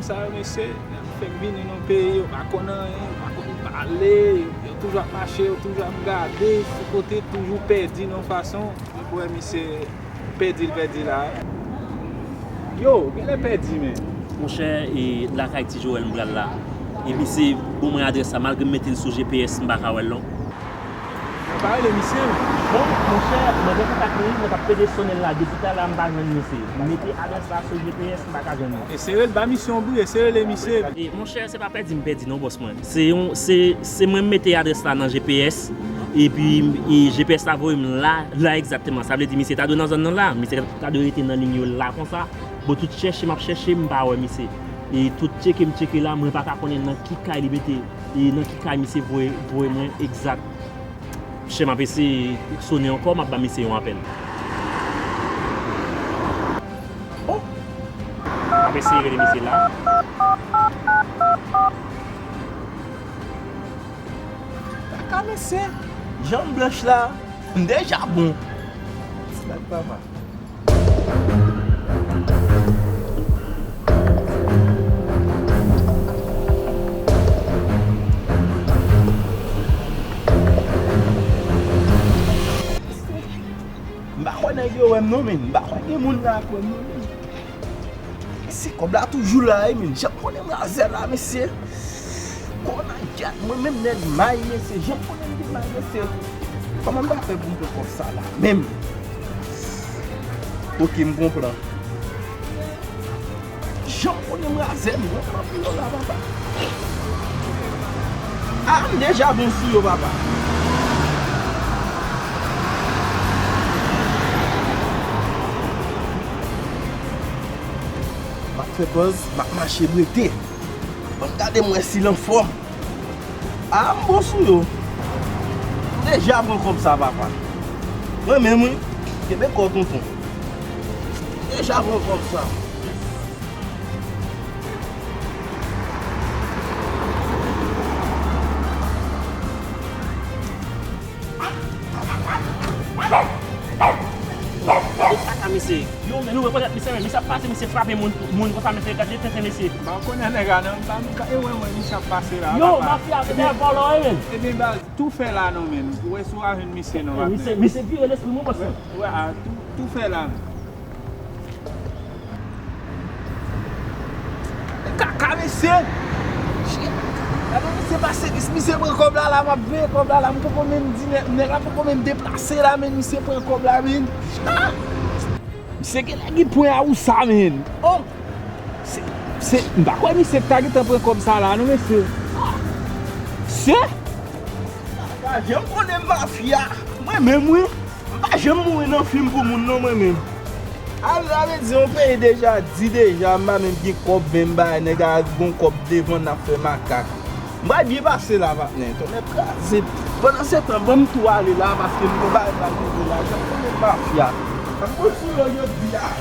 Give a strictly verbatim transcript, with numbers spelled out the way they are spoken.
Sa yo, mesye, nèg fèk vini nan peyi, yo pa konn anyen, yo pa konn pale, yo, yo toujou ap mache, yo toujou ap gade, sou kote, toujou pèdi nan fason. Mwen pou wè misye pèdi l pèdi la. Yo, genlè pèdi, men. Monchè, e lakay Ti Joel m pral la. E misye ban mwen adrès la, malgre m mete l sou G P S, m pa ka wè l non. Yo pa rele misye, men. Bon, monchè, mwen gen kontak li, mwen t ap pede sonnen l la depi talè a, m pa jwenn misye. M mete adrès la sou G P S, m pa ka jwenn li. Eseye l, ba misye yon bri, eseye rele misye. E, monchè, se pa pèdi m pèdi non, bòs mwen. Se yon, se, se mwen m mete adrès la nan G P S, epi, e, G P S la voye m la, la egzakteman. Sa vle di misye ta dwe nan zòn nan la, misye ta dwe rete nan liy yo la konsa. Bon, tout chèche m ap chèche, m pa wè misye. E tout tcheke m tcheke la, mwen pa ka konnen nan ki kay li mete, e nan ki kay misye voye, voye mwen egzak. Chè, m ap eseye sonnen ankò, m ap ba misye yon apèl. Oh! M ap eseye rele misye la. Kaka mesye, janm blanch la, m deja bon. Ti bag papa. M pa kwè nèg yo wè m non, men. M pa kwè gen moun la k wè m non, men. Mesye, kòb la toujou la, wi, men. Jan m konnen m razè la, mesye. Kòman gyèt, mwen menm nèg may, mesye. Jan m konnen m te may, mesye. Kòman m ta fè pou m pran kòb sa la menm? Oke, m pran plan. Jan m konnen m razè, m pran plan pou yo la, papa. A, m deja bon sou yo, papa. M ap fè buzz, m ap mache brete. Ban m gade m wè si l anfòm. A, m bon sou yo. M deja pran kòb sa, papa. Mwen menm, wi. Kenbe kò w, tonton. M deja pran kòb sa. Gade kaka mesye. Yo, men nou rekonèt misye, men misye ap pase, misye frape moun, moun konsa, mesye, gade tenten mesye. M pa konnen nèg la non, m pa, m ka, e wè, wè, misye ap pase la. Yo, papa. Mafya, se dèyè vòlò, wi, men. Ebyen, baz, tou fè la non, men. Ou wè si w a jwenn misye non, misye, misye vire lespri mwen, bòs. Wè, wè, a, tou, tou fè la. Kaka, mesye! Shit! Gade misye pase, misye pran kòb la, la, m ap veye kòb la, la, m poko menm di nèg, nèg la poko menm deplase la, men misye pran kòb la, men. Ah! Misye genlè gen pwen a ou sa, men. Oh! Se, se, m pa kwè misye k ta gentan pran kòb sa la, non, mesye. Mesye! Kaka, jan m konnen mafya, mwen menm, wi. M pa janm mouri nan fim pou moun non, mwen menm. Al la, vle di yon peyi deja di deja, m pa menm gen kòb, men m bay nèg a gon kòb devan n ap fè makak. M pral byen pase la, patnè. Tonnè kraze. Pandan se tan, ban m tou ale la, paske m gon bagay pral rive la. Jan m konnen mafya. M konn sou yo jodi a.